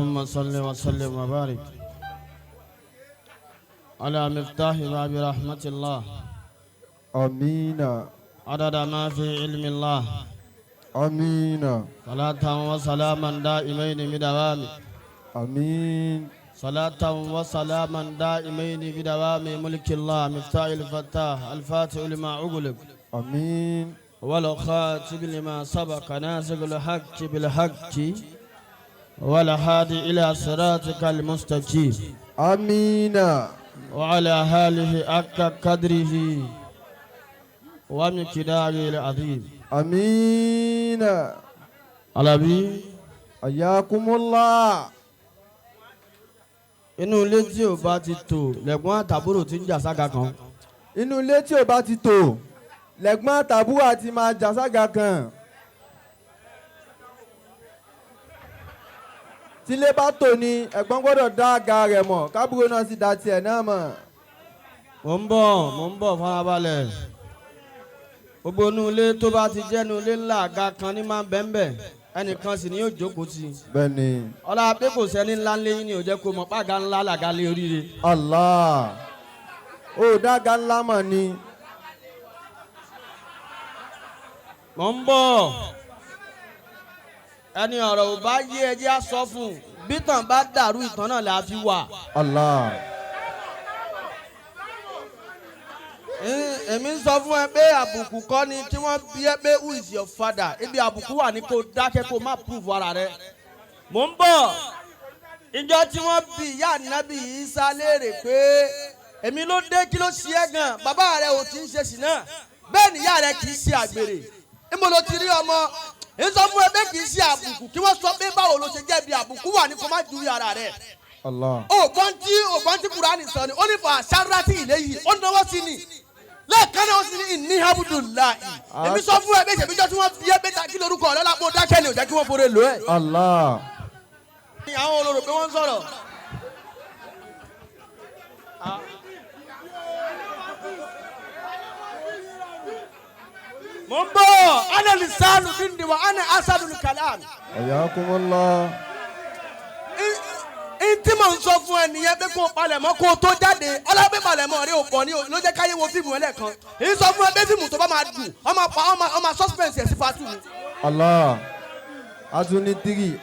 اللهم صل وسلم وبارك على مفتاح باب رحمة الله. Amina. عدد ما في علم الله. Amina. صلاة وسلاما دائمين بدوام. Amin. صلاة وسلاما دائمين بدوام ملك الله، مفتاح الفتاح، الفاتح لما أغلق، Amin. والخاتم لما سبق، ناصر الحق بالحق، والهادي إلى صراطك المستقيم، Amina. وعلى آله حق قدره ومقداره العظيم. Amina. Alábí. Ayakumullah. Inú ilé tí ò bá ti tò, lẹ̀gbọ́n àtàbúrò tí ń jà sága kan. Inú ilé tí ò bá ti tò, lẹ̀gbọ́n àtàbúrò àti máa jà sága kan. Tílé bá tò ni, ẹ̀gbọ́n gbọ́dọ̀ dá àga rẹ̀ mọ̀, kábúrò náà sì dá tiẹ̀ náà mọ̀. Mò ń bọ̀, mò ń bọ̀, farabalẹ̀. Gbogbo inú ilé tó bá ti jẹ́ inú ilé ńlá, àga kan ní máa ń bẹ́ńbẹ́, ẹnìkan sì ni yóò jókòó sí i. Bẹ́ẹ̀ni. Ọlá pé kò sẹ́ni ńlá ńlẹ́ yín ni ò jẹ́ kó mọ̀ pàgà ńlá làgà lé oríire. Allah. Ó dága ńlá mọ̀ ni. Mò ń bọ̀. Ẹni ọ̀rọ̀ ò bá yé, ẹjẹ́ á sọ fún un. Bí tàn bá dàrú, ìtàn náà là á fi wà. Allah. Èmi ń sọ fún ẹ pé àbùkù kọ́ ni kí wọ́n bí ẹ pé, "Who is your father?" Ibi àbùkù wà ní kó dákẹ́, kó má prove ara rẹ. Mò ń bọ̀. Ìjọ tí wọ́n bí ìyá ànábì Ìsá léèrè pé, "Èmi ló dé, kí ló ṣe é gan? Bàbá rẹ ò tí ń ṣe sí náà, bẹ́ẹ̀ níyà rẹ kì í ṣe àgbèrè. Níbo ló ti rí ọmọ?" Ń sọ fún ẹ pé kì í ṣe àbùkù kí wọ́n sọ pé, "Báwo ló ṣe jẹ́?" Bí àbùkù wà ní kó má ju ara rẹ. Allah. Ògbọ́n tí Kúránì sọ ni ó ní fà sáràtì ilé yìí, ó náwó sí ni lẹ́ẹ̀kan náà, ó sì ní ìní abudulayi. Èmi sọ fún ẹ bẹ́ẹ̀, ṣèbíjọ́ tí wọ́n fi ẹ bẹ́ẹ̀ ta kí lorúkọ rẹ lápò dákẹ́ ni ò jẹ́ kí wọ́n forè lò ẹ́. Allah. Ní àwọn olóró pé wọ́n ń sọ̀rọ̀. Mo ń bọ̀. Ana lisanu bindi wa ana asadul kalam. Ayakumullah. N tí mò ń sọ fún ẹ nìyẹn pé kó o palẹ̀mọ́ kó o tó jáde. Ọlọ́pẹ́ palẹ̀mọ́ rẹ ò pọ̀ ní o ló jẹ́ káyé wo fíìmù ẹlẹ́kan. Èyí sọ fún ẹ pé fíìmù tó bá máa dùn, ọmọ pa ọmọ suspense ẹ̀ sí fatu ni. Allah. A tún ní three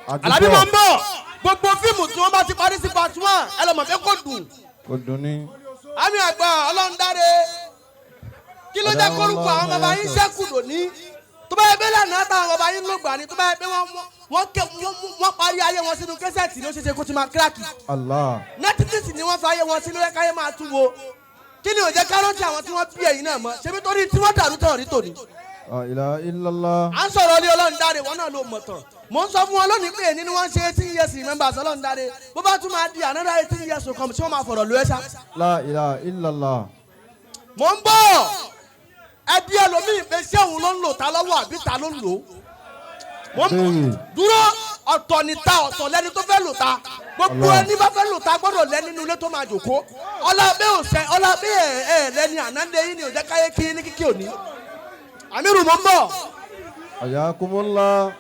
àti Àlàbí, mò four. ń bọ̀. Gbogbo fíìmù tí wọ́n bá ti parí sí part one, ẹ lọ mọ̀ pé kò dùn. Kò dùn ní. Àmì àgbà ọlọ́run dáre, kí ló jẹ́ kórúkọ àwọn bàbá yín ṣẹ́kù lónìí? Tó bá yẹ pé lánàá táwọn bàbá yín ló gbà ní, tó bá yẹ pé wọ́n wọ́n parí ayé wọn sínú kẹsẹ̀tì ní, ó ṣeéṣe kó ti máa crack. Allah. Netflix ni wọ́n fi ayé wọn sínú káyé máa tún wo. Kí ni ò jẹ́ kárọ́ọ̀tì àwọn tí wọ́n bí ẹ̀yìn náà mọ́? Ṣebí torí tí wọ́n dàrú tán rí tòní. La ilaha illallah. À ń sọ̀rọ̀ ní ọlọ́run dáre, wọn náà ló mọ̀ tán. Mò ń sọ fún wọn lónìí pé èyí ni wọ́n ṣe 18 years remembrance ọlọ́run dáre. Bó bá tún máa di another 18 years to come, tí wọ́n máa fọ̀rọ̀ lọ ẹ́ ṣá. La ilaha illallah. Mò ń bọ̀. Ẹbí ẹlòmíì pé ṣé òun ló ń lò ta lọ́wọ́ àbí ta ló ń lò ó? Mò ń Béèrè. dúró. Ọ̀tọ̀ ni ta, ọ̀tọ̀ lẹ́ni tó fẹ́ lò ta. Gbogbo Allah. ẹni bá fẹ́ lò ta gbọ́dọ̀ lẹ́ nínú ilé tó máa jòkó. Ọlábẹ́ òsẹ ọlábẹ́ ẹ̀ ẹ̀ lẹ́ni ànádé yín ni ò jẹ́ káyé kí ní kíkí òní. Àmírù, mò ń bọ̀. Ayakumullah.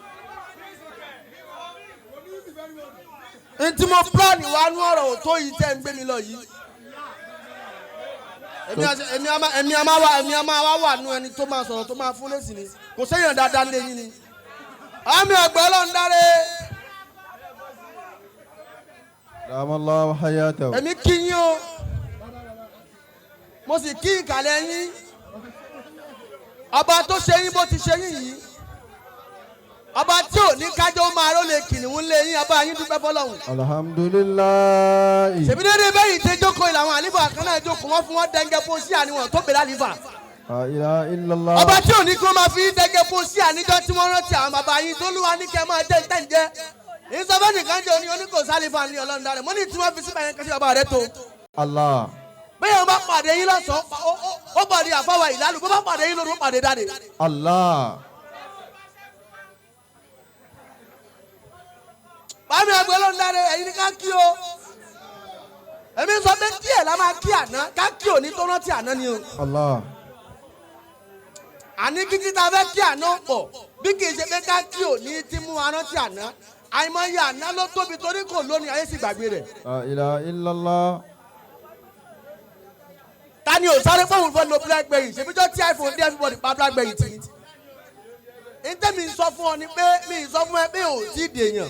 Ntí mo plan wa nú ọ̀rọ̀ ò tó yìí tẹ́ ń gbé mi lọ yìí. Èmi a máa wá wà nú ẹni tó máa sọ̀rọ̀, tó máa fún lẹ́sìn ni. Kò séèyàn dáadáa lé yín ni. Àmì àgbẹ̀ ọlọ́run dáre. Damallahu hayatahu. Èmi kí yín o, mo sì kí ìkàlẹ̀ yín. Ọba tó ṣe yín bó ti ṣe yín yìí, ọba tí ò ní kájọ́ máa ró lè kìnìún lé yín, ọba yín, dúpẹ́ fọlọ́hún. Alhamdulillahi. Ṣèbí dédé bẹ́yìí tẹ jókòó yìí làwọn àlífà kan náà jókòó, wọ́n fún wọn dẹ́ngẹ́ fún sí àníwọ̀n tó bèrè àlífà. La ilaha illallah. Ọba tí ò ní kí wọ́n máa fi dẹ́ngẹ́ fún sí àníjọ́ tí wọ́n rántí àwọn bàbá yín tó lúwa ní kẹ́ máa jẹ́ ìtẹ̀ǹjẹ́. Ìsọfẹ́ nìkan jẹ́ oní kò sálífà ní ọlọ́run dáre. Mo ní tí wọ́n fi síbẹ̀ yẹn kẹ́sí bàbá rẹ tó. Allah. Bẹ́ẹ̀ wọ́n bá pàdé yín lọ́sàn-án, ó pàdé àfáwà ìlálù. Bó bá pàdé yín lóru, ó pàdé dáre. Allah. Bámi àgbẹ̀ ọlọ́run dáre, ẹ̀yin ní ká kí o. Èmi sọ pé díẹ̀ la máa kí àná, ká kí òní tó rántí àná ni o. Allah. Àní kíkí tá a fẹ́ kí àná pọ̀, bí kì í ṣe pé ká kí òní tí mú wa rántí àná. Àìmọye àná ló tóbi torí kò lónìí, ayé sì gbàgbé rẹ̀. La ilaha illallah. Ta ni ò sáré fóun fẹ́ lo BlackBerry? Ṣèbíjọ́ tí iPhone dé, everybody pa BlackBerry tì. Ntẹ́mi sọ fún ọ ni pé mi sọ fún ẹ pé ò tí ì dèèyàn,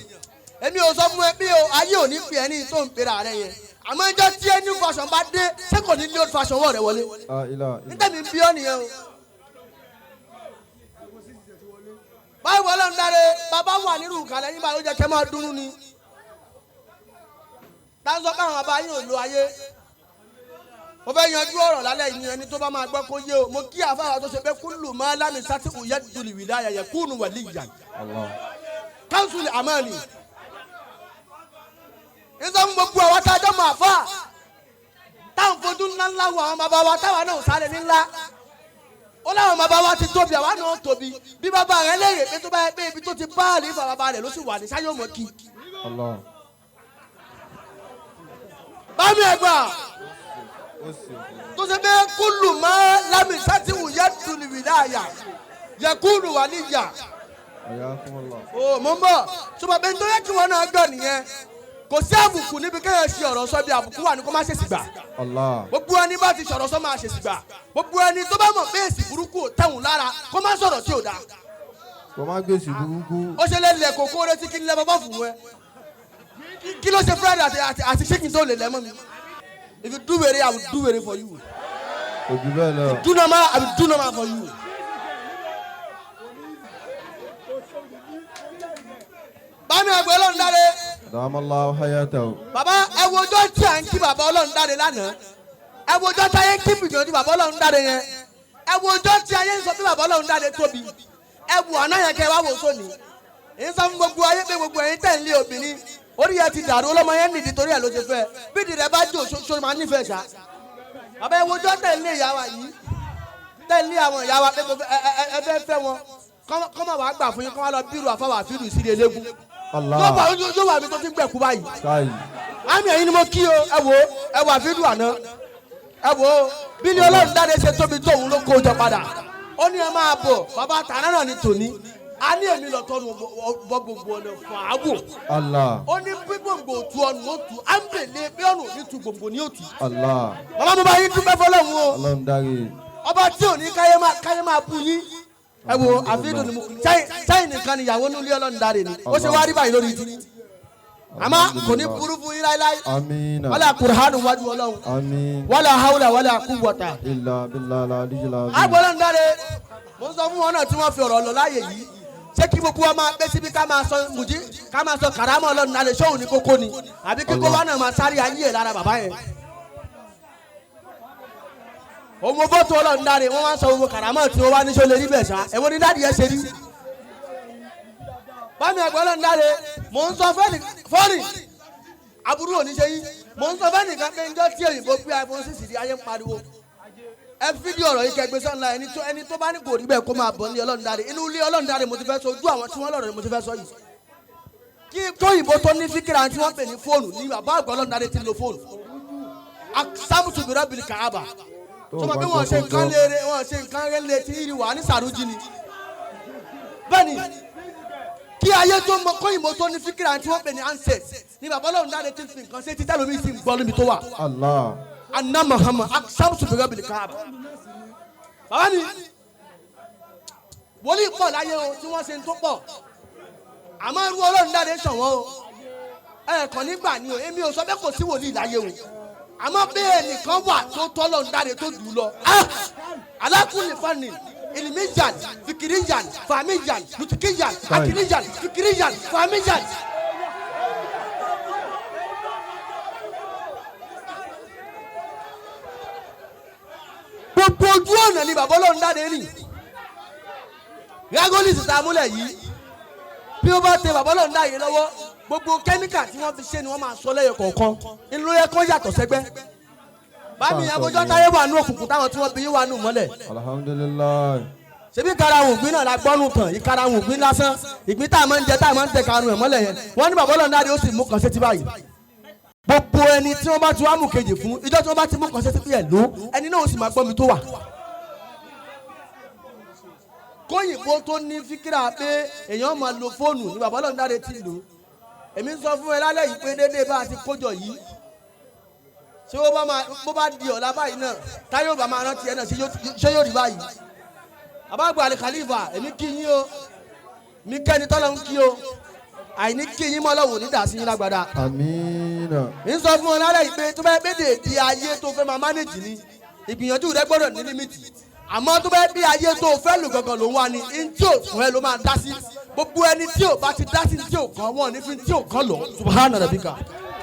èmi ò sọ fún ẹ pé o ayé ò ní pè ẹ́ ní tó ń pera rẹ yẹn. Àmọ́ ìjọ tí ẹ new fashion bá dé, ṣé kò ní ní old fashion wọ̀ rẹ wọlé? La ilaha illallah. Ntẹ́mi bí ọ nìyẹn o. Báyìí wọlé ń dáre, bàbá wà nínú ìkàlẹ̀ yín báyìí, ó jẹ́ kẹ́ máa dúnú ni. Táwọn báwọn bàbá yín ò lo ayé. Mo fẹ́ yanjú ọ̀rọ̀ lálẹ́ yìí ni, ẹni tó bá máa gbọ́ kó yé o. Mo kí àfáà tó ṣe pé kúlù máa lámì sátì òye dùlì wìlá ayẹyẹ kúùnù wẹ̀lì ìyá. Allah. Kánsùlì àmàlì. Nítorí gbogbo àwọn tájọ́ mọ̀ àfáà táwọn fojú ńlá ńlá wo àwọn bàbá wa, táwa náà sáré ní ńlá. Ó láwọn bàbá wa ti tóbi, àwa náà tóbi. Bí bàbá rẹ léèrè pé tó bá yẹ pé ibi tó ti bá àlè bàbá rẹ ló sì wà ní sáyọ̀ mọ́ kí. Allah. Bámi ẹ̀gbà Ó sì. tó ṣe pé kúlù mọ́ lámì sátìwù yẹ tùlùwìlà àyà yẹ kúlù wà níyà. Ayakumullah. O mò ń bọ̀ sọmọ pé nítorí kí wọn náà gbọ́ nìyẹn, kò sí àbùkù níbi kéèyàn ṣe ọ̀rọ̀ sọ, bí àbùkù wà ní kó má ṣèṣì gbà. Allah. Gbogbo ẹni bá ti sọ̀rọ̀ sọ máa ṣèṣì gbà. Gbogbo ẹni tó bá mọ̀ pé èsì burúkú ò tẹ̀wọ̀n lára, kó má sọ̀rọ̀ tí ò dáa. Kò má gbèsè burúkú. Ó ṣe lè lẹ̀ kókó retí kí n lẹ́ bàbá fún ẹ. Kí ló ṣe fúrẹ́dì àti ṣékin tó lè lẹ́ mọ́ mi? If you do were, I will do were for you. Kò jù bẹ́ẹ̀ lọ. Do normal, I will do normal for you. Bámi ẹgbẹ́ Ọlọ́run dáre. Damallahu hayatahu. Bàbá, ẹ wo ọjọ́ tí à ń kí bàbá Ọlọ́run dáre lánàá. Ẹ wo ọjọ́ táyé ń kí gbìyànjú bàbá Ọlọ́run dáre yẹn. Ẹ wo ọjọ́ tí ayé ń sọ pé bàbá Ọlọ́run dáre tóbi. Ẹ wo àná yẹn kẹ́ ẹ wá wò sóni. Èyí sọ fún gbogbo ayé pé gbogbo ẹ̀yin tẹ̀ ń lé obìnrin, orí yẹn ti dàrú, ọlọ́mọ yẹn nìdí torí ẹ̀ ló ṣe fẹ́. Bídìí rẹ bá jò ṣoṣo máa nífẹ̀ẹ́ ṣá. Bàbá, ẹ wo ọjọ́ tẹ̀ ń lé ìyá wa yìí, tẹ̀ ń lé àwọn ìyá wa pé ẹ fẹ́ fẹ́ wọn, kọ́mọ wàá gbà fún yín, kọ́mọ lọ bírù àfọwọ́ àfírù sílé eléégún. Allah. Yóò wà mí tó ti ń gbẹ̀kú báyìí. Káyì. Àmì ẹ̀yin ni mo kí o. Ẹ wo, ẹ wà fídíò àná, ẹ wo bí ní Ọlọ́run dáre ṣe tóbi tó, òun ló kó jọ padà. Ó ní ẹ máa bọ̀, bàbá tàná náà ní tòní. A ní èmi lọ tọnu bọ gbogbo ọ̀nà fún àwò. Allah. Ó ní bí gbòǹgbò tu ọ̀nà ó tu, à ń bèlè bí ọ̀nà ò ní tu, gbòǹgbò ní òtù. Allah. Bàbá, mo bá yín dúpẹ́ fọlọ́run o. Ọlọ́run dáre. Ọba tí ò ní káyé máa káyé máa bú yín. Ẹ wo àfihàn ni mo sáyìn nìkan ni ìyàwó nílé Ọlọ́run dáre ni ó ṣe wá rí báyìí lórí ìdí, àmọ́ kò ní burú fún yín láéláé. Amina. Wala kurhanu wájú Ọlọ́run. Amin. Wala hawla wala quwwata. Illa billahi al-aliyyil azim. Agbọ́dọ̀ ń dáre, mo ń sọ fún wọn náà tí wọ́n fi ọ̀rọ̀ lọ láàyè yìí, ṣé kí gbogbo wa máa pé síbi ká máa sọ mùjí, ká máa sọ kàrámọ̀ Ọlọ́run náà lè ṣóhun ní kókó ni, àbí kíkó wa náà máa sáré ayé ẹ̀ lára bàbá yẹn? Òun fọ́tò Ọlọ́run dáre, wọ́n wá ń sọ gbogbo kàrámọ̀ tí wọ́n wá ní sọ lè rí bẹ̀ ṣá. Èwo ni dáàdì yẹn ṣe rí? Bámi àgbẹ̀ Ọlọ́run dáre, mò ń sọ fọ́ọ̀nì aburú òní ṣe yín. Mò ń sọ fẹ́ẹ̀nì kan pé njọ́ tí òyìnbó gbé iPhone 6 di, ayé ń pariwo. Ẹ fídíò ọ̀rọ̀ yìí kẹgbẹ́ sọ́nà. Ẹni tó bá ní kò rí bẹ́ẹ̀, kó máa bọ̀ ní Ọlọ́run dáre. Inú ilé Ọlọ́run dáre mo ti fẹ́ sọ, ojú àwọn tí wọ́n lọ́rọ̀ ni mo ti fẹ́ sọ yìí. Kí tóyìnbó tó ní fíkìrà tí wọ́n pè ní fóònù ní, bàbá àgbà Ọlọ́run dáre ti lo fóònù. Sábùtù bìrọ̀ bìrì kàába Tó tó o ma bá bí wọ́n ṣe gbọ́ nǹkan kó gbọ́. léere, wọ́n ṣe nǹkan rẹ̀ lé tí ìrì wà ní sàrújì ni. Bẹ́ẹ̀ni, kí ayé tó mọ, kóyìnbó tó ní fíkìrà tí wọ́n pè ní handset ní, bàbá Ọlọ́run dáre ti fi nǹkan ṣe títẹ́ lómi sì ń gbọ́ níbi tó wà. Allah. Anna Muhammad, samsu bi rabil kaaba. Bàbá mi, wòlíì pọ̀ láyé o tí wọ́n ṣe ń tó pọ̀, àmọ́ irú Ọlọ́run dáre ṣọ̀wọ́n o. Ẹ kàn nígbà ni o. Èmi ò sọ pé kò sí wòlíì láyé o, àmọ́ bẹ́ẹ̀ nìkan wà tó tọ́lọ́run dáre tó jù ú lọ. Ah! Alákùnrin fani ilmijan fikirijan famijan lutikijan akirijan fikirijan famijan. Gbogbo ojú ọ̀nà ni bàbá Ọlọ́run dáre rìn. Rágólìsì tá a múlẹ̀ yìí, bí ó bá tẹ bàbá Ọlọ́run dáre lọ́wọ́, gbogbo kẹ́míkà tí wọ́n fi ṣe ni wọ́n máa sọ lẹ́yọ kọ̀ọ̀kan ńlọ yẹ kó yàtọ̀ sẹ́gbẹ́. Bámi, agbójọ́ táyé wà nù òkùnkùn, táwọn tí wọ́n bí yín wà nù mọ́lẹ̀. Alhamdulillah. Ṣebí karahun ìgbín náà la gbọ́nù tàn, ìkarahun ìgbín lásán, ìgbín tá a máa ń jẹ, tá a máa ń tẹ karahun ẹ̀ mọ́lẹ̀ yẹn, wọ́n ní bàbá Ọlọ́run dáre ó sì mú kan sétí báyìí. Gbogbo ẹni tí wọ́n bá ti wá mú kejì fún, ìjọ tí wọ́n bá ti mú kan sétí pé ẹ̀ ló ẹni náà ó sì máa gbọ́ mi tó wà. Kóyìnbó tó ní fíkìrà pé èèyàn máa lo fóònù ní, bàbá Ọlọ́run dáre ti lò. Èmi ń sọ fún ẹ lálẹ́ yìí pé déédéé bá a ti kójọ yìí, ṣé ó bá máa bó bá di ọ̀la báyìí náà, táyọ̀ bá máa rántí ẹ náà, ṣé yóò rí báyìí? Àbágbà Àlìkàlífà, èmi kí yín o, mi kẹ́ni tọ́lọ́ ń kí o, àìní kí yín mọ́ lọ́wọ́ ní dàsí yín lágbàdá. Àmín. Ń sọ fún ọ lálẹ́ yìí pé tó bá gbé dèédé ayé tó fẹ́ máa manage ni, ìgbìyànjú rẹ gbọ́dọ̀ ní limit. Àmọ́ tó bá gbé ayé tó fẹ́ lò gangan ló ń wá ni, n tí ò fún ẹ ló máa dá sí. Gbogbo ẹni tí ò bá ti dá sí tí ò kàn wọ́n ní fi tí ò kàn lọ. Subhana rabbika.